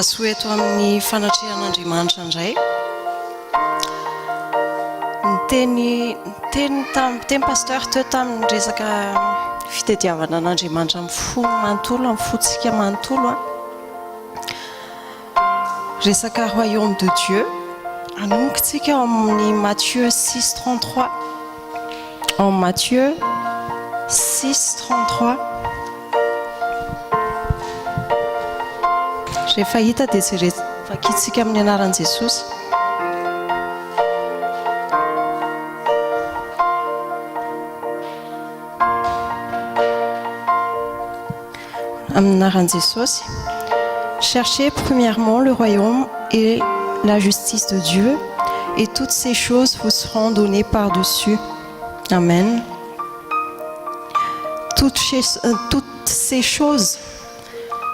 Tongasoa eto amin'ny fanatrehan'Andriamanitra indray. Niteny niteny tam niteny pasteur teo tamin'ny resaka fitadiavana an'Andriamanitra amin'ny fo manontolo, amin'ny fontsika manontolo an. Resaka royaume de Dieu, hanomboka isika ao amin'ny Matthieu 6:33. Ao Matthieu 6:33. Rehefa hita dia jere vakintsika amin'ny anaran'i Jesosy. Amin'ny anaran'i Jesosy. Cherchez premièrement le royaume et la justice de Dieu, et toutes ces choses vous seront données par-dessus. Amen. Toutes, toutes ces choses,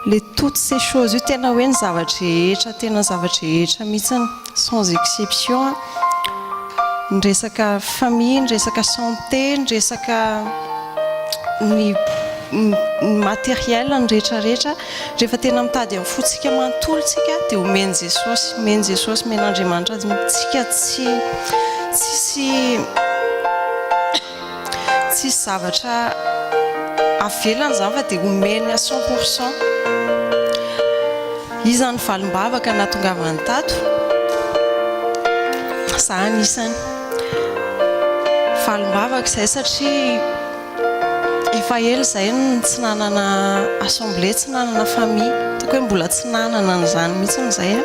les toutes ces choses, io tena hoe ny zava-drehetra, tena zava-drehetra mihitsy, sans exception. Ny resaka famille, ny resaka santé, ny resaka ny ny matériel, ny rehetra rehetra, rehefa tena mitady amin'ny fontsika manontolo tsika dia omen'i Jesosy, omen'i Jesosy, omen'Andriamanitra antsika tsy tsisy tsisy zavatra avelany izany fa dia omeny à cent pour cent. Iza no valim-bavaka nahatongavany tato? Za anisany. Valim-bavaka izay satria efa ela izay no tsy nanana assemblée, tsy nanana famille. Ataoko hoe mbola tsy nanana an'izany mihitsy izay aho.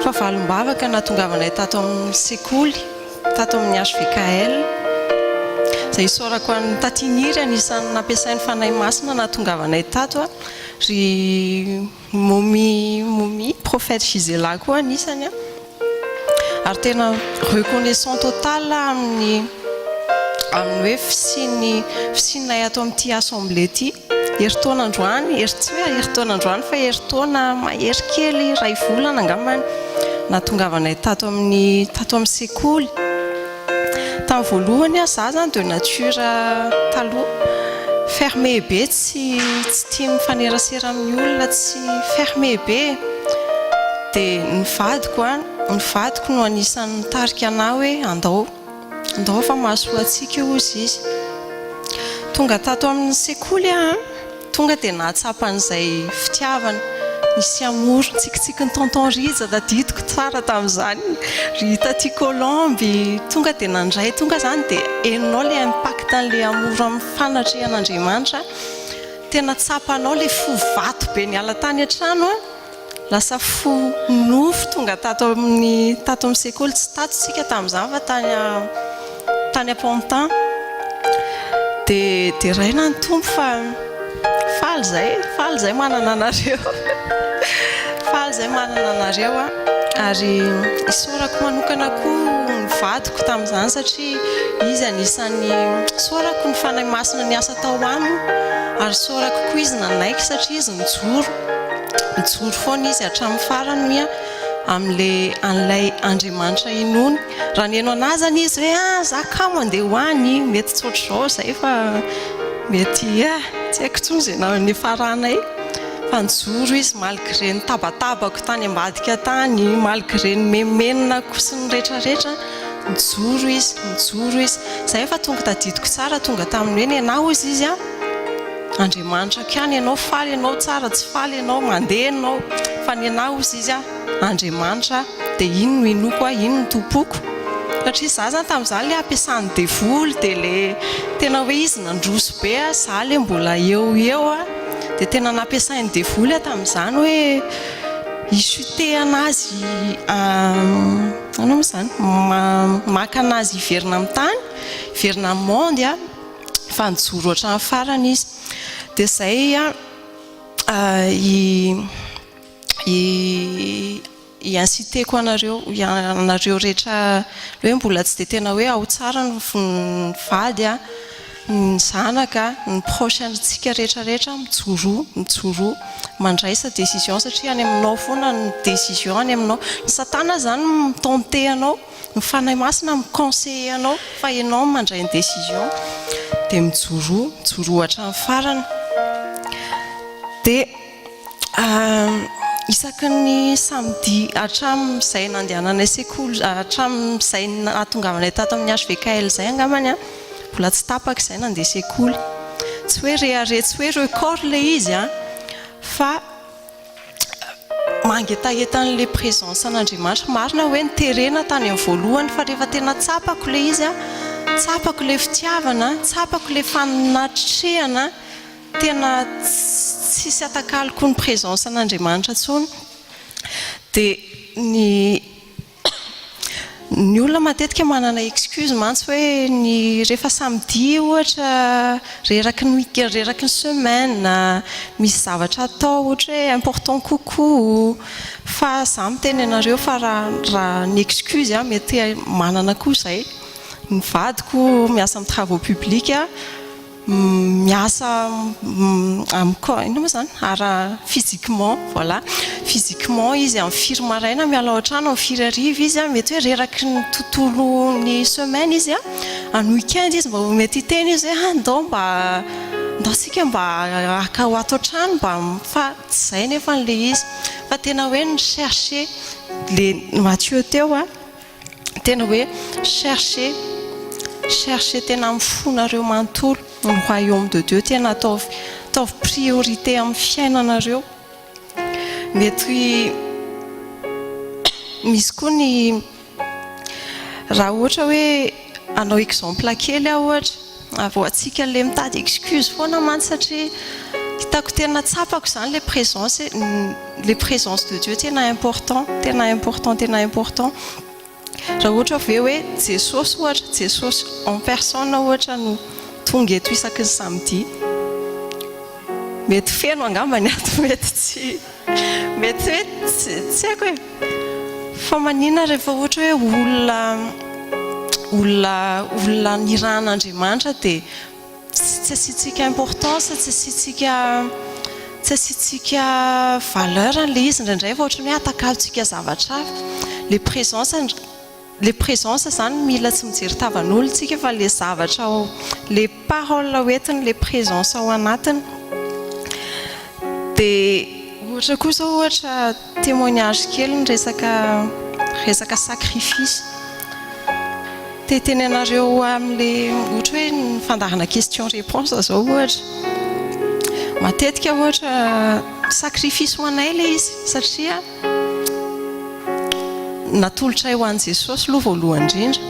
Fa valim-bavaka nahatongavanay tato amin'ny sekoly, tato amin'ny HVKL. Izay isaorako an'i Taty Niry anisan'ny nampiasain'ny Fanahy Masina nahatongavanay tato. Ry Mommy Mommy Prophète Gisela koa anisany an! Ary tena reconnaissant total amin'ny amin'ny hoe fisian'ny fisianay ato amin'ity assemblée ity. Herintaona androany, hery tsy hoe herintaona androany fa herintaona mahery kely, iray volana angambany nahatongavanay tato amin'ny tato amin'ny sekoly. Tamin'ny voalohany aho, za zany de nature taloha fermé be, tsy tsy tia mifanerasera amin'ny olona, tsy fermé be. Dia ny vadiko an, ny vadiko no anisan'ny nitarika anah hoe andao, andao fa mahasoa antsika io hozy izy. Tonga tato amin'ny sekoly aho an. Tonga dia nahatsapa an'izay fitiavana, nisy amour, tsikitsikin'i tonton Rija tadidiko tsara tamin'izany, ry taty Colombe, tonga dia nandray, tonga izany dia henonao ilay impact an'ilay amour amin'ny fanatrehan'Andriamanitra, tena tsapanao ilay fo vato be niala tany an-trano an! Lasa fo nofo tonga tato amin'ny tato amin'ny sekoly, tsy tato isika tamin'izany fa tany tany Ampantin. Dia deraina ny Tompo fa faly izay, faly izay manana anareo. Faly izay manana anareo aho. Ary isaorako manokana koa ny vadiko tamin'izany satria izy anisan'ny isaorako ny Fanahy Masina niasa tao aminy ary isaorako koa izy nanaiky satria izy nijoro. Mijoro foana izy hatramin'ny farany hoy aho amin'ilay an'ilay Andriamanitra inoany. Raha niheno an'ahy zany izy hoe ah za kamo andeha ho any, mety tsy ohatr'izao izay fa mety ah tsy haiko intsony izay niafaranay fa nijoro izy malgré ny tabatabako tany ambadika tany, malgré ny menomenonako sy ny retraretra, nijoro izy, nijoro izy. Izay efa tonga tadidiko tsara tonga tamin'ny hoe nenaha hozy izy an. Andriamanitra ihany ianao, faly ianao tsara, tsy faly ianao, mandeha ianao, fa ny anah hozy izy ah, Andriamanitra dia iny no inoako ah, iny no tompoko, satria za zany tamin'izany le ampiasan'ny devoly dia le tena hoe izy nandroso be ah, za le mbola eo ho eo ah, dia tena nampiasain'ny devoly ah tamin'izany hoe hi-chuter anazy ahoana moa izany, maka anazy hiverina amin'ny tany, hiverina amin'ny monde ah. fa nijoro hatramin'ny farany izy. Dia izay i i inciter-ko anareo, anareo rehetra hoe mbola tsy dia tena hoe ao tsara ny vady, ny zanaka, ny proche antsika rehetra rehetra, mijoroa, mijoroa, mandraisa décision satria any aminao foana ny décision any aminao. Ny satana izany mi-tenter anao. Ny Fanahy Masina mi conseiller anao fa ianao no mandray ny décision dia mijoroa, mijoroa hatramin'ny farany. Dia. Isaky ny samedi hatramin'izay nandehananay sekoly, hatramin'izay nahatongavanay tato amin'ny HVKL izay angambany an, mbola tsy tapaka izay nandeha sekoly. Tsy hoe rehareha, tsy hoe record ilay izy an, fa mangetaheta an'ilay présence an'Andriamanitra. Marina hoe noterena tany amin'ny voalohany fa rehefa tena tsapako ilay izy an, tsapako ilay fitiavana, tsapako ilay fanatrehana, Tena tsisy atakaloko ny présence an'Andriamanitra intsony. Dia ny ny olona matetika manana excuse mantsy hoe ny rehefa samedi ohatra reraky ny week reraky ny semaine, misy zavatra atao ohatra hoe important kokoa. Fa za miteny anareo fa raha raha ny excuse aho mety manana koa izay. Ny vadiko miasa amin'ny travaux publics. Miasa amin'ny corps, inona moa izany? Ara physiquement, voilà. Physiquement izy amin'ny firy maraina miala ao an-trano, amin'ny firy hariva izy, mety hoe reraky ny tontolon'ny semaine izy, any week-end izy mba mety hiteny izy hoe ah ndao mba, ndao isika mba haka ho ato an-trano mba, fa tsy izay nefa ilay izy. Fa tena hoe ni-chercher ilay Mathieu teo an. Tena hoe chercher, chercher tena amin'ny fonareo manontolo ny royaume de Dieu, tena ataovy, ataovy priorité amin'ny fiainanareo. Mety misy koa ny raha ohatra hoe hanao exemple kely aho ohatra, Vao antsika le mitady excuse foana mantsy satria hitako tena tsapako izany le présence le présence de Dieu tena important tena important tena important raha ohatra ve hoe Jesosy ohatra Jesosy en personne ohatra no tonga eto isaky ny samedi mety feno angamba ny ato mety tsy mety hoe tsy haiko e Fa maninona rehefa ohatra hoe olona olona olona nirahan'Andriamanitra dia tsy asiantsika importance, tsy asiantsika tsy asiantsika valeur an'ilay izy indraindray fa ohatran'ny hoe atakalontsika zavatra hafa. Ilay présence Le présence zany mila tsy mijery tavan'olona tsika fa le zavatra ao le parole hoentiny le présence ao anatiny de ohatra koa zao ohatra témoignage kely ny resaka resaka sacrifice te hiteny anareo amle ohatra hoe ny fandaharana question réponse zao ohatra matetika ohatra sacrifice ho anay le izy satria Natolotray ho an'i Jesosy aloha voalohany indrindra.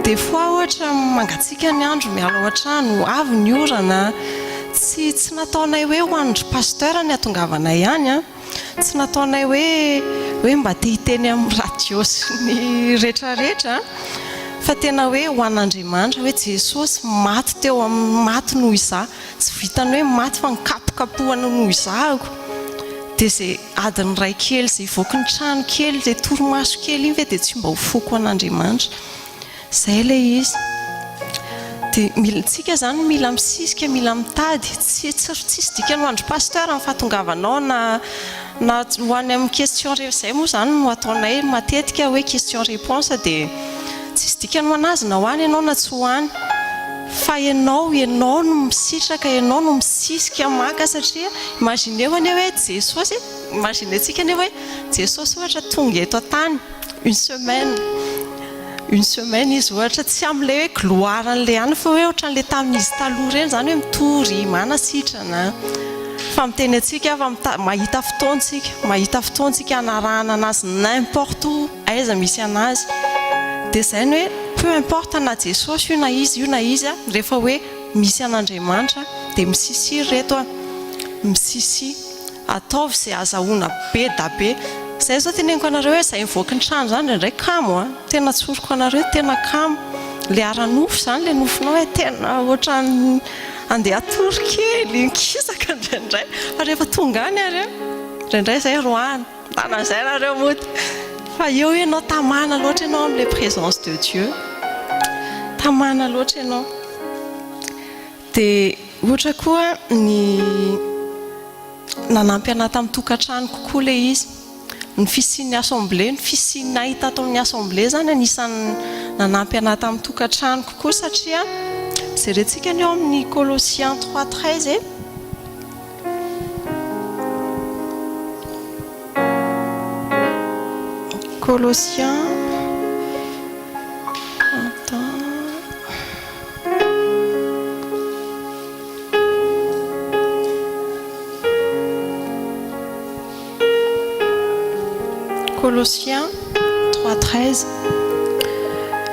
Des fois ohatra mangatsiaka ny andro miala ao an-trano, avy ny orana, tsy tsy nataonay hoe ho an-dry pasteur ny hatongavanay any an, tsy nataonay hoe hoe mba te hiteny amin'ny radio sy ny retraretra an, fa tena hoe ho an'Andriamanitra hoe Jesosy maty teo amin'ny maty noho izaho, tsy vitan'ny hoe maty fa nikapokapohana noho izahako, dia izay Adiny iray kely izay hivoaky ny trano kely, ilay torimaso kely iny ve dia tsy mba ho foko an'Andriamanitra. Izay ilay izy. Dia mila, tsika izany mila misisika, mila mitady. Tsy, tsy, tsisy dikany ho an-dry Pasteur ny fahatongavanao na, na ho any amin'ny question re, izay moa izany no ataonay matetika hoe question réponse dia tsisy dikany ho an'azy na ho any ianao na tsy ho any. Fa ianao, ianao no misitraka, ianao no misisika maka satria Imagineo anie hoe Jesosy, imaginentsika anie hoe Jesosy ohatra tonga eto an-tany une semaine, une semaine izy ohatra, tsy amin'ilay hoe gloire an'ilay any fa hoe ohatran'ilay tamin'izy taloha ireny izany hoe mitory, manasitrana. Fa miteny antsika aho fa mahita fotoana isika, mahita fotoana isika hanarahana an'azy n'importe où, aiza misy an'azy. Dia izay ny hoe peu importe na Jesosy io na iza io na iza, rehefa hoe misy an'Andriamanitra dia misisia ry reto a! Misisia. Ataovy izay azahoana be da be. Izay izao teneniko anareo hoe izay mivoaky ny trano izany indraindray kamo a! Tena tsoriko anareo tena kamo. Ilay ara-nofo izany ilay nofinao hoe tena ohatran'ny andeha hatory kely, mikisaka indraindray. Fa rehefa tonga any ary an, indraindray izay roahina. Ndana izay nareo mody. Fa eo ianao tamana loatra ianao amin'ilay présence de Dieu. Tamana loatra ianao. Dia ohatra koa ny nanampy anah tamin'ny tokantranoko koa ilay izy. Ny fisian'ny assemblée, ny fisianay tato amin'ny assemblée izany anisan'ny nanampy anah tamin'ny tokantranoko koa satria jerentsika ny ao amin'ny Colossiens 3:13 e. Colossiens attends. Colossiens 3:13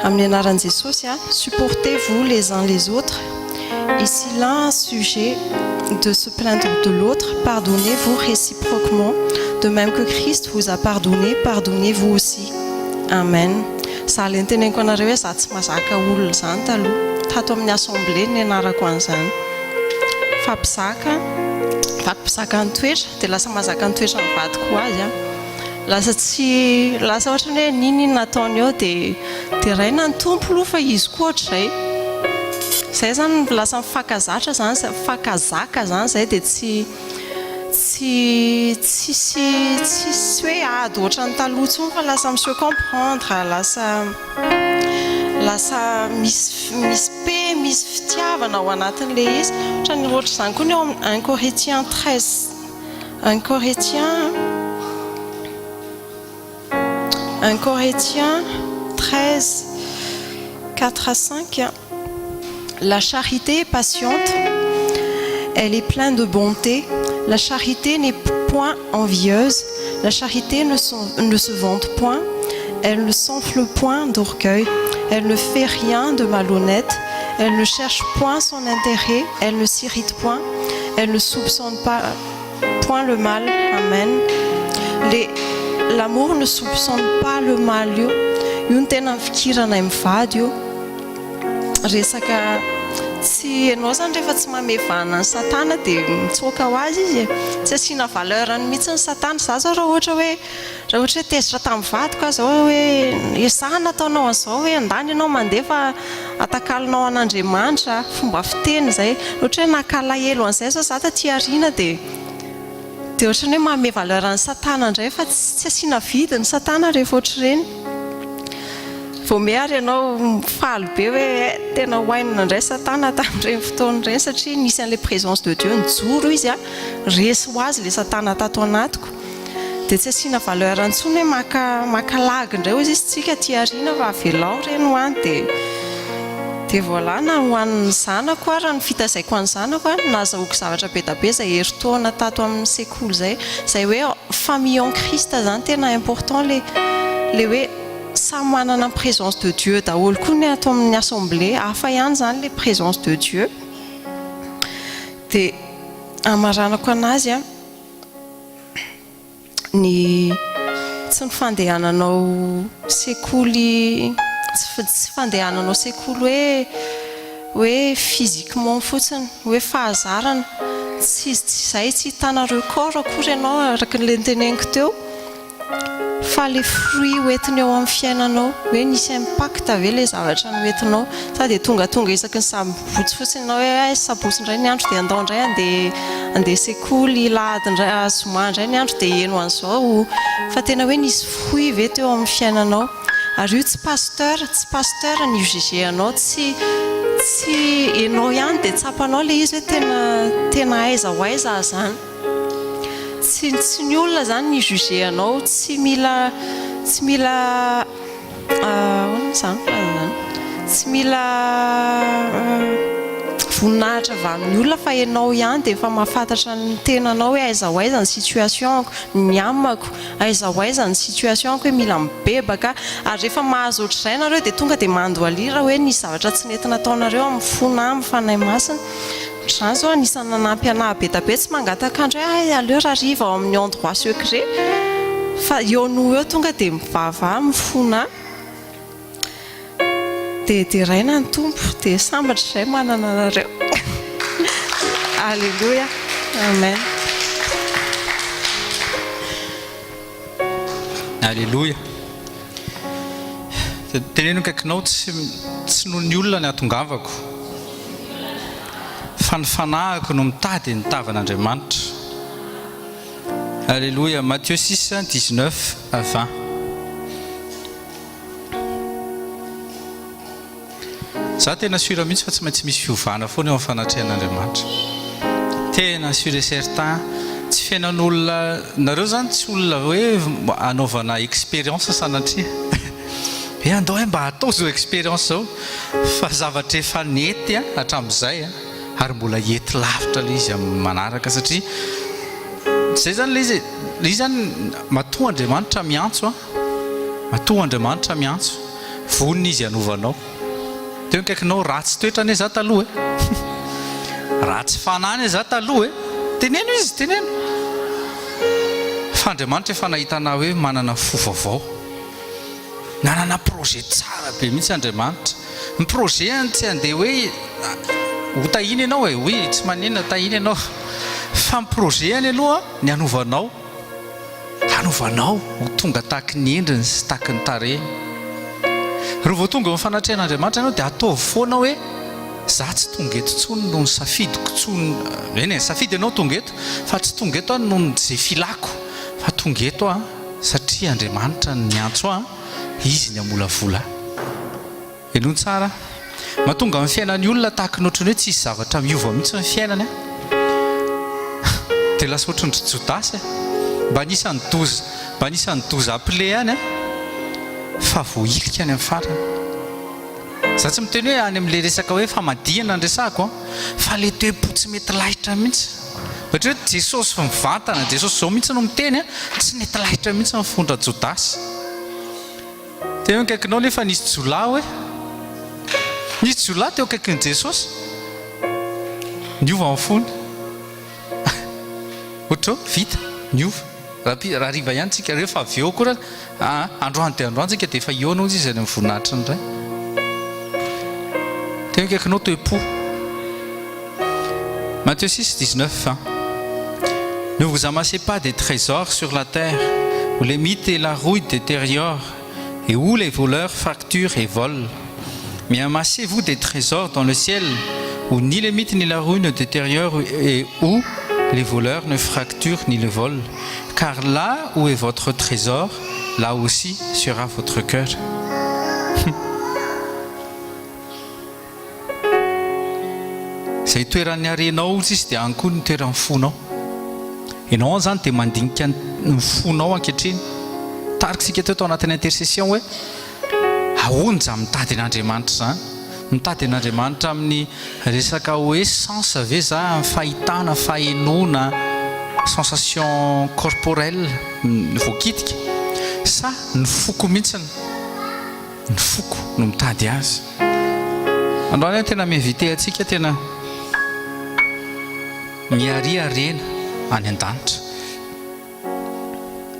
Amin'ny anaran'i Jesosy a, supportez-vous les uns les autres et si l'un a sujet de se plaindre de l'autre, pardonnez-vous réciproquement, de même que Christ vous a pardonné, pardonnez-vous aussi. Amen. Za le niteneniko anareo hoe za tsy mazaka olona zany taloha. Tato amin'ny assemblée no nianarako an'izany. Fa mpizaka, vaky mpizaka ny toetra. Dia lasa mahazaka ny toetran'ny vadiko ho azy aho. Lasa tsy, lasa ohatran'ny hoe n'inon'inona ataony eo dia deraina ny Tompo aloha fa izy koa ohatr'izay. Izay izany lasa mifankazatra izany, mifankazaka izany izay dia tsy, tsy, tsisy, tsisy hoe ady ohatran'ny taloha intsony fa lasa mi-se comprendre, lasa, lasa misy, misy paix, misy fitiavana ao anatin'ilay izy. Ohatran'ny ohatr'izany koa ny ao amin'ny un Corinthiens 13, un Corinthiens, un Corinthiens 13, 4 à 5, La charité est patiente, elle est pleine de bonté, la charité n'est point envieuse, la charité ne, ne se vante point, elle ne s'enfle point d'orgueil, elle ne fait rien de malhonnête, elle ne cherche point son intérêt, elle ne s'irrite point, elle ne soupçonne pas point le mal. Amen. L'amour ne soupçonne pas le mal io. Io no tena nifikiranay mivady io. Resaka tsy ianao zany rehefa tsy manome vahana an'i satana dia mitsoaka ho azy izy e. Tsy asiana valeur-ny mihitsy ny satana. Za zao raha ohatra hoe raha ohatra hoe tezitra tamin'ny vadiko aho zao hoe ezaha nataonao an'izao hoe andany ianao mandeha fa atakalonao an'Andriamanitra, fomba fiteny izay. Raha ohatra hoe naka alahelo an'izay zao za taty aoriana dia Dia ohatran'ny hoe manome valeur an'i satana indray fa tsy asiana vidiny satana rehefa ohatr'ireny. Vao miha ary ianao faly be hoe eh, tena hohainina indray satana tamin'ireny fotoana ireny satria nisy an'ilay présence de Dieu nijoro izy a, resy ho azy ilay satana tato anatiko. Dia tsy asiana valeur intsony hoe maka maka lagy indray hozy izy tsika aty aoriana fa avelao ireny ho any dia dia voilà na ho an'ny zanako ara ny fitazaiko an'ny zanako a, nahazahoako zavatra be da be izay herintaona tato amin'ny sekoly izay, izay hoe famille en Christ izany tena important le le hoe samy manana ny présence de Dieu daholo koa ny ato amin'ny assemblée, hafa ihany izany le présence de Dieu dia hamaranako anazy a. ny tsy ny fandehananao sekoly tsy fandehananao sekoly hoe hoe physiquement fotsiny hoe fahazarana tsy tsy izay tsy hitana record akory ianao araka ny le noteneniko teo fa le fruit hoentiny eo amin'ny fiainanao hoe nisy impact ve le zavatra noentinao sa dia tongatonga isaky ny sabotsy fotsiny ianao hoe hay sabotsy indray ny andro dia andao indray andeha andeha sekoly lahady indray zoma indray ny andro dia heno an'izao fa tena hoe nisy fruit ve teo amin'ny fiainanao ary io tsy pasteur tsy pasteur ny juger anao tsy tsy ianao ihany dia tsapanao ilay izy hoe tena tena aiza ho aiza aho izany Tsy tsy ny olona zany ny juger anao, tsy mila tsy mila ahoana moa zany filazana zany, tsy mila voninahitra avy amin'ny olona fa ianao ihany dia efa mahafantatra ny tenanao hoe aiza ho aiza ny situation-ko, ny amako, aiza ho aiza ny situation-ko hoe mila mibebaka ary rehefa mahazo ohatr'izay nareo dia tonga dia mandohalira hoe nisy zavatra tsy nety nataonareo amin'ny fo na amin'ny fanahy masina. Ohatr'izany izao anisan'ny nanampy anah be da be tsy mangataka andro hoe hay aleo rahariva ao amin'ny endroit secret fa eo noho eo tonga dia mivavaha mifona dia deraina ny Tompo dia sambatra izay manana anareo Alléluia Amen. Alléluia. Teneno akaikinao tsy tsy noho ny olona ny hatongavako fa ny fanahiko no mitady ny tavan'Andriamanitra. Alléluia. Matthieu 6, 19 à 20. Za tena sûr mihitsy fa tsy maintsy misy fiovana foana eo amin'ny fanatrehan'Andriamanitra. Tena sûr et certain. Tsy fiainan'olona, nareo zany tsy olona hoe anaovana expérience sanatria. Hoe andao hoe mba atao zao expérience zao fa zavatra efa nety hatramin'izay ary mbola hety lavitra ilay izy amin'ny manaraka satria izay zany ilay izy e, ilay izy zany matoa Andriamanitra miantso an, matoa Andriamanitra miantso, vonona izy hanova anao. Teo akaikinao ratsy toetra anie za taloha e! Ratsy fanahy anie za taloha e! Teneno izy, teneno! Fa Andriamanitra efa nahita anah hoe manana fo vaovao. Nanana projet tsara be mihitsy Andriamanitra. Ny projet any tsy handeha hoe ho tahiana ianao e, oui tsy maninona tahiana ianao. Fa ny projet any aloha ny hanova anao, hanova anao ho tonga tahaky ny endriny sy tahaky ny tarehiny. Raha vao tonga eo amin'ny fanatrehan'Andriamanitra ianao dia ataovy foana hoe za tsy tonga eto intsony noho ny safidiko intsony, eny e, safidy ianao tonga eto fa tsy tonga eto aho noho ny izay filako fa tonga eto aho satria Andriamanitra no niantso ahy, Izy ny hamolavola ahy. Henoy tsara, Mahatonga ny fiainan'ny olona tahaka ny ohatran'ny hoe tsisy zavatra miova mihitsy ny fiainany an! Dia lasa ohatran-dry Jodasy an! Mba anisan'ny douze, mba anisan'ny douze appelés ihany an! Fa voahilika any amin'ny farany. Za tsy miteny hoe any amin'ilay resaka hoe famadihana no resahako an! Fa ilay toe-po tsy mety lahitra mihitsy. Ohatra hoe Jesosy mivantana, Jesosy izao mihitsy no miteny an! Tsy nety lahitra mihitsy ny fon-dRajodasy. Teo akaikinao nefa nisy jiolahy hoe? Nisy jiolahy teo akaikin'i Jesosy. Niova ny fony. Ohatr'izao, vita, niova. Raha hariva ihany tsika, rehefa avy eo akory aza, androany dia androany tsika dia efa hihaona hozy izy any amin'ny voninahitry ny Ray. Teo akaikinao toe-po. Matthieu 6, 19, 20. Ne vous amassez pas des trésors sur la terre, où les mites et la rouille détériorent, et où les voleurs fracturent et volent. Mais amassez-vous des trésors dans le ciel, où ni les mites ni la rouille ne détériorent et où les voleurs ne fracturent ni le volent. Car là où est votre trésor, là aussi sera votre cœur. Izay toeran'ny harenao hozy izy dia any koa ny toeran'ny fonao. Ianao any izany dia mandinika ny fonao ankehitriny. Tarikitsika teo tao anatin'ny intercession hoe ahoana izany mitady an'Andriamanitra izany? Mitady an'Andriamanitra amin'ny resaka hoe sens ve za, amin'ny fahitana, fahenoana, sensation corporelle voakitika sa ny foko mihitsiny? Ny foko no mitady azy. Androany aho tena mi-inviter antsika tena miharia harena any an-danitra.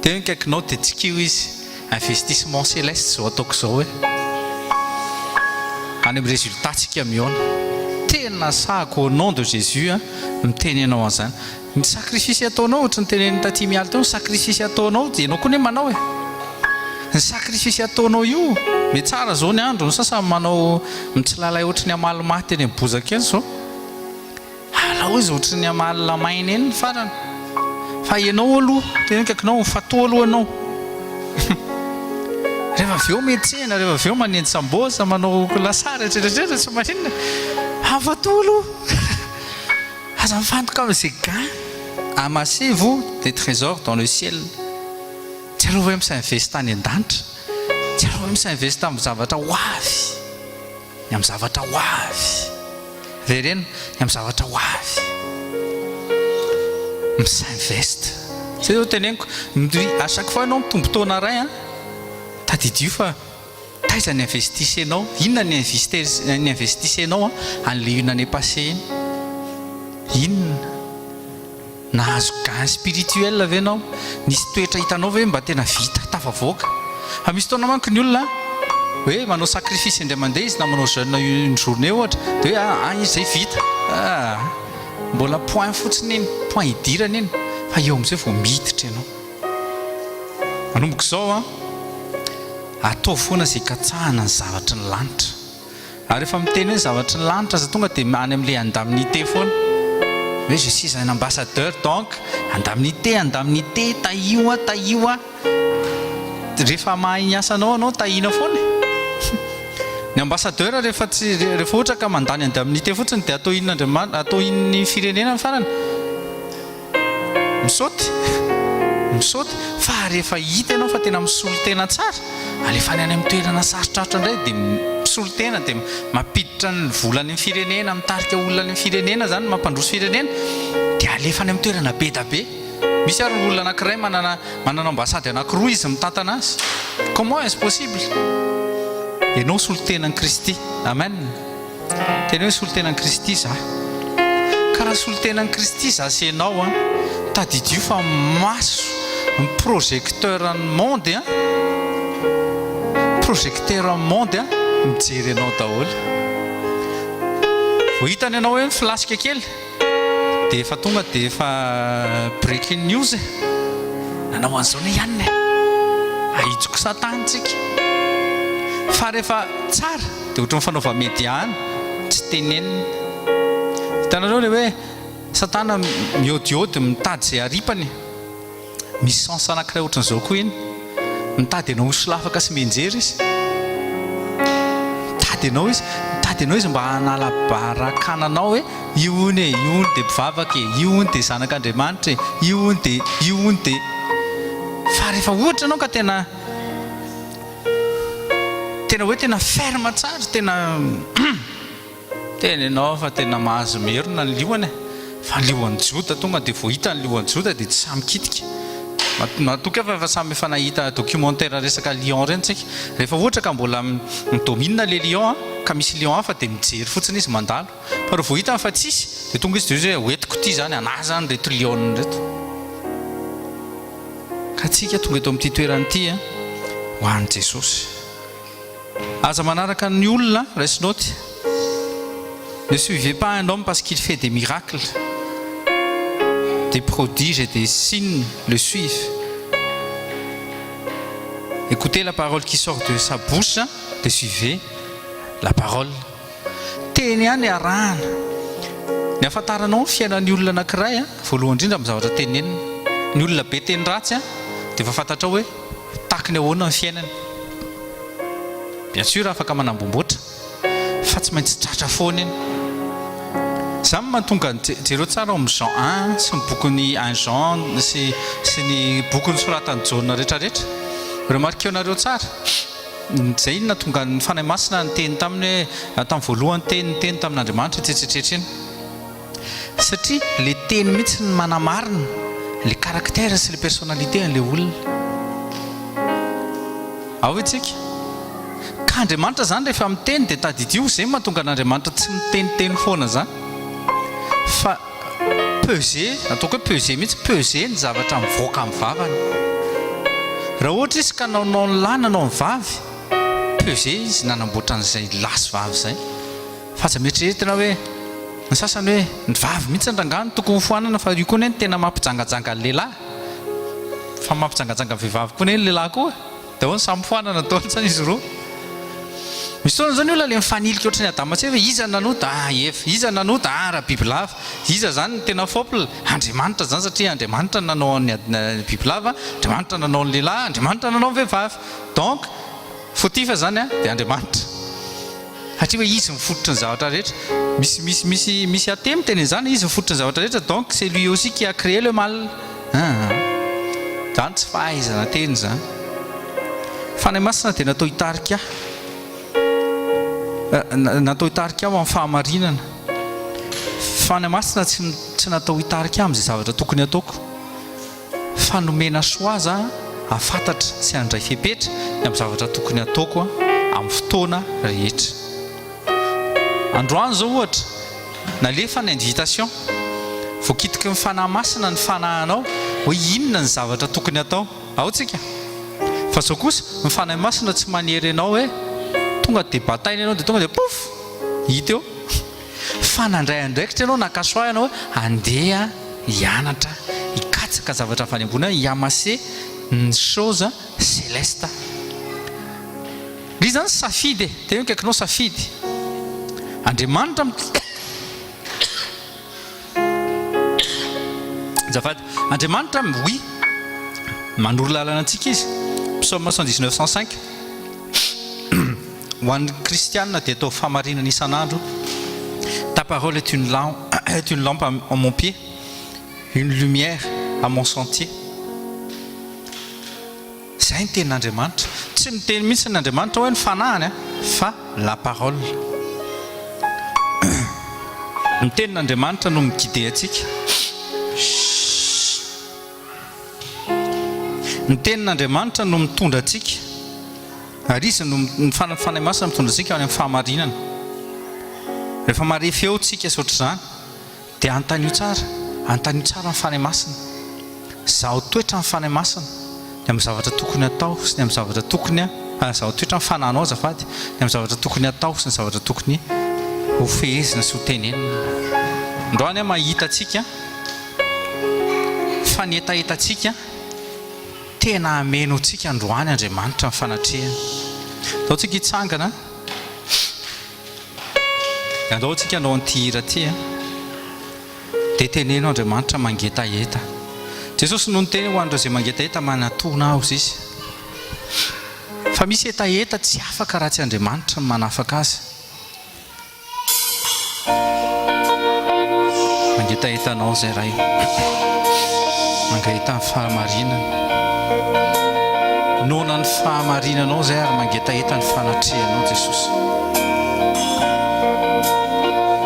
Teo ny akaikinao dia tsikio izy. Investissement céleste izao ataoko izao hoe. Any amin'ny résultat tsika mihaona. Tena sahako au nom de Jésus miteny anao an'izany. Ny sacrifice ataonao ohatry ny tenenin'i Tatie Mialy teo, ny sacrifice ataonao dia ianao koa anie manao e! Ny sacrifice ataonao io, mety tsara izao ny andro, ny sasany manao mitsilailay ohatry ny hamaly maty eny amin'ny bozaka eny izao, alao izy ohatry ny hamaly lamaina eny ny farany, fa ianao aloha, tena akaikinao, mifatoha aloha ianao, rehefa avy eo miantsena, rehefa avy eo manendy sambosa, manao lasary, etsetra etsetra, tsy maninona, fa mifatoha aloha. Aza mifantoka amin'izay gain. Amassez-vous des trésors dans le ciel. Tsy aleo ve mi-s'invest any an-danitra? Tsy aleo ve mi-s'invest amin'ny zavatra ho avy? Ny amin'ny zavatra ho avy. Vereno, ny amin'ny zavatra ho avy. Mi-s'invest. Zay zao teneniko, à chaque fois ianao mitombo taona iray an, tadidio fa Taiza ny investisse-nao? Inona ny investisse-nao an'ilay une année passée iny? Inona? Nahazo gain spirituel ve ianao? Nisy toetra hitanao ve mba tena vita, tafavoaka? Fa misy fotoana manko ny olona hoe manao sacrifice indray mandeha izy na manao jeûne une journée ohatra dia hoe ah izy izay vita. Ah, mbola point fotsiny iny, point idirana iny fa eo amin'izay vao miditra ianao. Manomboka izao an, ataovy foana izay ikatsahana ny zavatry ny lanitra. Ary rehefa miteny hoe zavatry ny lanitra aza tonga dia any amin'ilay indemnité foana. Hoe je suis un ambassadeur donc indemnité, indemnité, tahio aho, tahio aho. Rehefa mahay ny asanao ianao tahiana foana e. Ny ambassadeur rehefa tsy rehefa ohatra ka mandany indemnité fotsiny dia atao inona Andriamanitra, atao inon'ny firenena ny farany? Misaoty, misaoty fa rehefa hita ianao fa tena misolo tena tsara, alefany any amin'ny toerana sarotrarotra indray dia misolo tena dia mampiditra ny vola any amin'ny firenena, mitarika olona any amin'ny firenena izany, mampandroso firenena, dia alefany amin'ny toerana be da be. Misy ary olona anankiray manana manana ambassade anankiroa izy mitantana azy. Comment est-ce possible? Ianao solontenan'i Kristy. Amen. Tena hoe solontenan'i Kristy za. Ka raha solontenan'i Kristy za sy ianao an, tadidio fa maso, ny projecteur ny monde an, projecteur ny monde an, mijery anao daholo. Vao hitany ianao hoe mifilasika kely. Dia efa tonga dia efa breaking news e! Nanao an'izao anie ianona e! Ahitsiko satana tsika. Fa rehefa tsara dia ohatran'ny fanaova media any, tsy tenenina. Hitanareo ilay hoe satana miôdiôdy mitady izay haripany e! Misy sens anankiray ohatran'izao koa iny. Mitady anao ho solafaka sy mianjera izy. Mitady anao izy, mitady anao izy mba hanala barakana anao hoe io hono e, io hono dia mpivavaka e, io hono dia zanak'Andriamanitra e, io hono dia, io hono dia. Fa rehefa ohatra ianao ka tena, tena hoe tena ferme tsara, tena. Tena ianao fa tena mahazo merina ny liona e! Fa ny lion'i Joda tonga dia vao hita ny lion'i Joda dia tsy sahy mikitika. Matoky aho fa efa samy efa nahita documentaire resaka lion ireny tsika. Rehefa ohatra ka mbola mi-domine le lion an, ka misy lion hafa dia mijery fotsiny izy mandalo. Fa raha vao hitany fa tsisy dia tonga izy dia hoe hoentiko ity izany, anah izany ireto lion ireto. Ka tsika tonga eto amin'ity toerana ity an, ho an'i Jesosy. Aza manaraka ny olona, raiso naoty. Ne suivez pas un homme parce qu'il fait des miracles, des prodiges et des signes le suivent. Écoutez la parole qui sort de sa bouche dia suivez la parole. Teny ihany arahana. Ny ahafantaranao ny fiainan'ny olona anankiray, voalohany indrindra amin'ny zavatra teneniny. Ny olona be teny ratsy dia efa fantatrao hoe Tahaky ny ahoana ny fiainany? Bien sûr afaka manambomboatra fa tsy maintsy tratra foana iny. Izany no mahatonga ny, jereo tsara ao amin'ny Jean un sy ny bokin'ny un Jean sy sy ny boky nosoratan'i Jaona rehetrarehetra. Remarquer-nareo tsara, izay no nahatonga ny Fanahy Masina niteny taminy hoe tamin'ny voalohany teny niteny tamin'Andriamanitra etsetra etsetra iny. Satria le teny mihitsy no manamarina le caractère sy le personnalité an'le olona. Ao ve tsika? Ka Andriamanitra zany rehefa miteny dia tadidio, zay mahatonga an'Andriamanitra tsy miteniteny foana zany fa peser, ataoko hoe peser mihitsy, peser ny zavatra mivoaka amin'ny vavany. Raha ohatra izy ka nanao ny lahy nanao ny vavy, peser izy nanamboatra an'izay lahy sy vavy izay. Fa aza mieritreritra hoe, ny sasany hoe, ny vavy mihitsy rangaha no tokony hofoanana fa io koa anie no tena mampijangajanga ny lehilahy. Fa mampijangajanga ny vehivavy koa anie ny lehilahy koa. Dia ahoana samy foanana daholo izany izy roa. Misy fotoana izao ny olona ilay mifanilika ohatran'ny Adama sy Eva, iza no nanota? Ah Eva. Iza no nanota? Ah rabibilava. Iza izany no tena fôpla? Andriamanitra izany satria Andriamanitra no nanao an'ny bibilava, Andriamanitra nanao ny lehilahy, Andriamanitra nanao ny vehivavy. Donc, fautif izany dia Andriamanitra. Satria hoe izy no fototry ny zavatra rehetra. Misy misy misy misy athée miteny an'izany, izy no fototry ny zavatra rehetra donc c'est lui aussi qui a créé le mal. Aa. Izany tsy fahaizana teny izany. Fanahy Masina dia natao hitarika ahy. Natao hitarika ahy ho amin'ny fahamarinana. Fanahy Masina tsy tsy natao hitarika ahy amin'izay zavatra tokony hataoko. Fa nomena choix za hahafantatra sy handray fepetra ny amin'ny zavatra tokony hataoko amin'ny fotoana rehetra. Androany izao ohatra, nalefa ny invitation, voakitiky ny Fanahy Masina ny fanahinao hoe inona ny zavatra tokony hatao. Ao tsika? Fa izao kosa, ny Fanahy Masina tsy manery anao hoe tonga dia bataina ianao dia tonga dia pouf! Hita eo. Fa nandray andraikitra ianao, naka choix ianao hoe handeha hianatra, hikatsaka zavatra avy any ambony any, hi-amasser ny choses célestes. Ilay izy izany safidy e, tena hoe akaikinao safidy. Andriamanitra Azafady. Andriamanitra, oui, manoro lalana antsika Izy. Psaume 119, 105. Ho an'ny kristiana dia atao fahamarinana isan'andro, Ta parole est une est une lampe à mon pied, une lumière à mon sentier. Izay ny tenin'Andriamanitra. Tsy miteny mihitsy ny Andriamanitra hoe ny fanahiny fa la parole. Ny tenin'Andriamanitra no mi-guider antsika. Ny tenin'Andriamanitra no mitondra antsika. Ary Izy no, ny Fanahy Masina mitondra antsika any amin'ny fahamarinana. Rehefa marefo eo tsika sy ohatr'izany, dia anontanio tsara, anontanio tsara ny Fanahy Masina. Zaho toetra ny Fanahy Masina, ny amin'ny zavatra tokony hatao sy ny amin'ny zavatra tokony, zaho toetra ny fanahinao azafady, ny amin'ny zavatra tokony hatao sy ny zavatra tokony ho fehezina sy ho tenenina. Androany aho mahita antsika fa ny hetahetantsika tena hameno antsika androany Andriamanitra ny fanatrehany. Andao tsika hitsangana. Dia andao tsika hanao an'ity hira ity a. Dia teneno Andriamanitra mangetaheta. Jesosy no niteny ho an'ireo izay mangetaheta manatona aho hozy izy. Fa misy hetaheta tsy afaka raha tsy Andriamanitra no manafaka azy. Mangetaheta Anao izay Ray. Mangaheta ny fahamarinana. Noana ny fahamarinanao izay ary mangetaheta ny fanatrehanao Jesosy.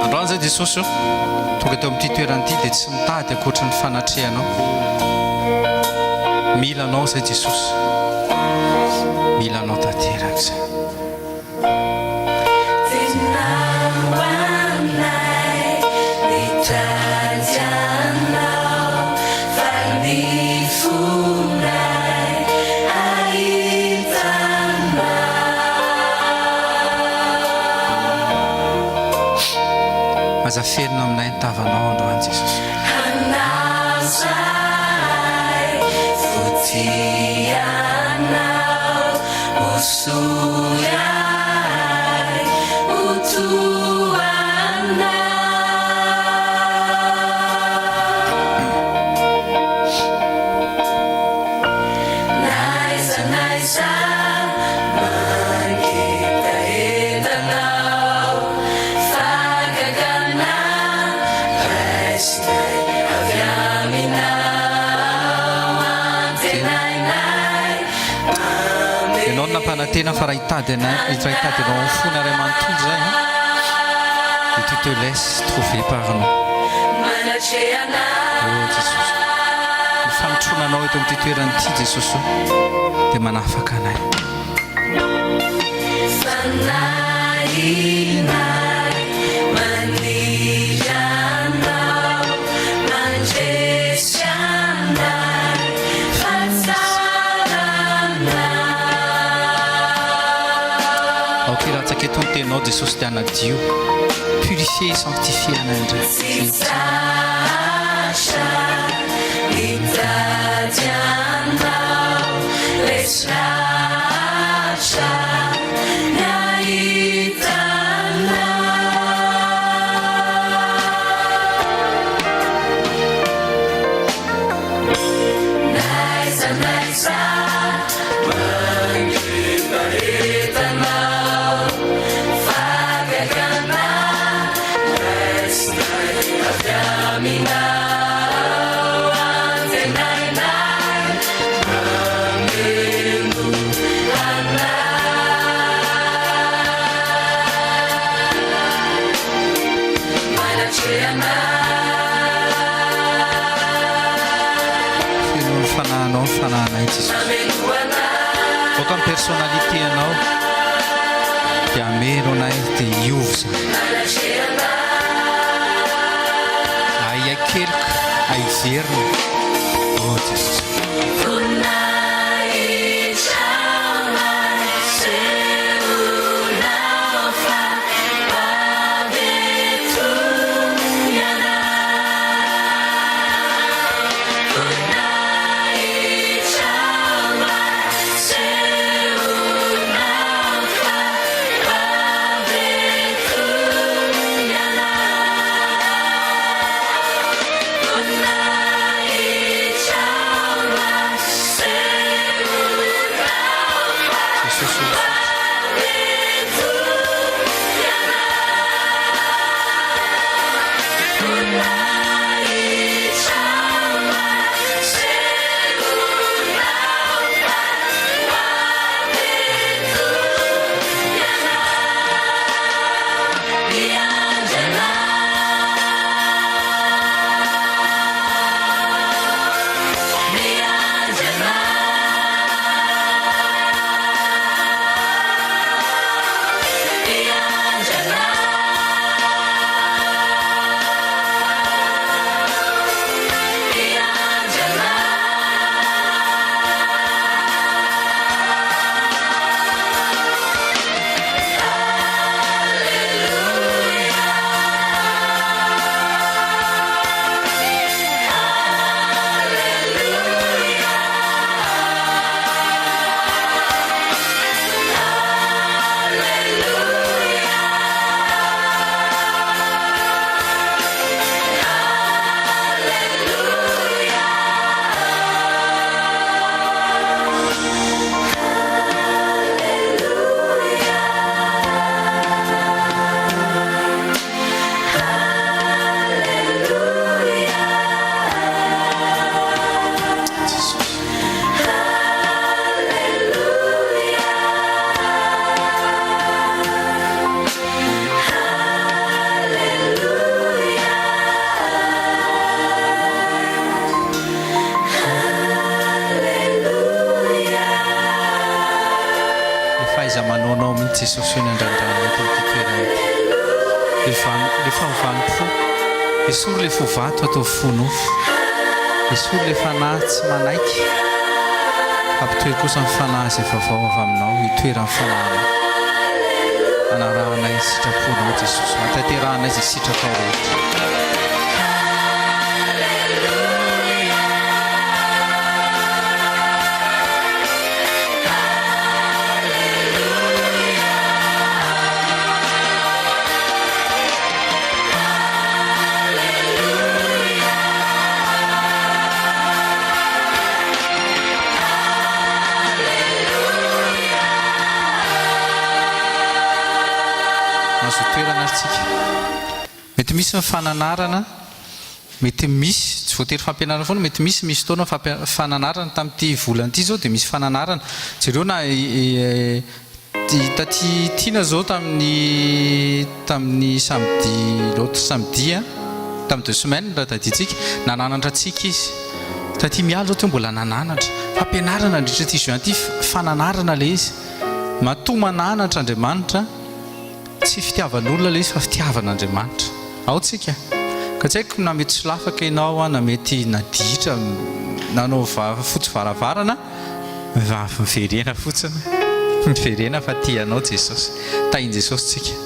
Androany izay Jesosy o, tonga teo amin'ity toerana ity dia tsy mitady ankoatry ny fanatrehanao. Mila Anao izay Jesosy. Mila Anao tanteraka izay. Aza aferina aminay ny tavanao androany Jesosy. Ianao no nampanantena fa raha hitady anay, raha hitady anao amin'ny fony iray manontolo izahay, dia tu te laisses trouver par nous. Oh Jesosy, ny fanotroana anao eto amin'ity toerana ity Jesosy o, dia manafaka anay. Aoka hilatsaka eto ny teninao Jesosy dia hanadio, purifier et sanctifier anay indray. Feno ny fanahinao ny fanahinay Jesosy. Aoka ny personnalité anao dia hameno anay dia hiova izany. Ahiakeloka, ahiverina. Oh Jesosy. Jesosy io ny andrandranao eto amin'ity toerana ity. Le van, le fahavan'ny-po. Esory le fo vato ataovy fo nofo. Esory le fanahy tsy manaiky. Ampitoery kosa ny fanahy izay vaovao avy aminao hitoeran'ny fanahinao. Anarahanay ny sitraponao Jesosy. Anatanterahanay izay sitrakao rehetra. Mahazo toerana ary tsika. Mety misy ny fananarana, mety misy, tsy voatery fampianarana foana, mety misy misy fotoana fananarana, tamin'ity volana ity izao dia misy fananarana. Jereo na taty Tiana izao tamin'ny tamin'ny samedi l'autre samedi an, tamin'ny deux semaines raha tadidintsika, nananatra antsika izy. Taty Mialy izao teo mbola nananatra. Fampianarana nandritra ity juin ity, fananarana ilay izy. Matoa mananatra Andriamanitra. Tsy fitiavan'olona ilay izy fa fitiavan'Andriamanitra. Ao tsika. Ka tsy haiko na mety solafaka ianao an, na mety naditra, nanao fotsy varavarana, miverena fotsiny. Miverena fa tia anao Jesosy. Tahin'i Jesosy tsika.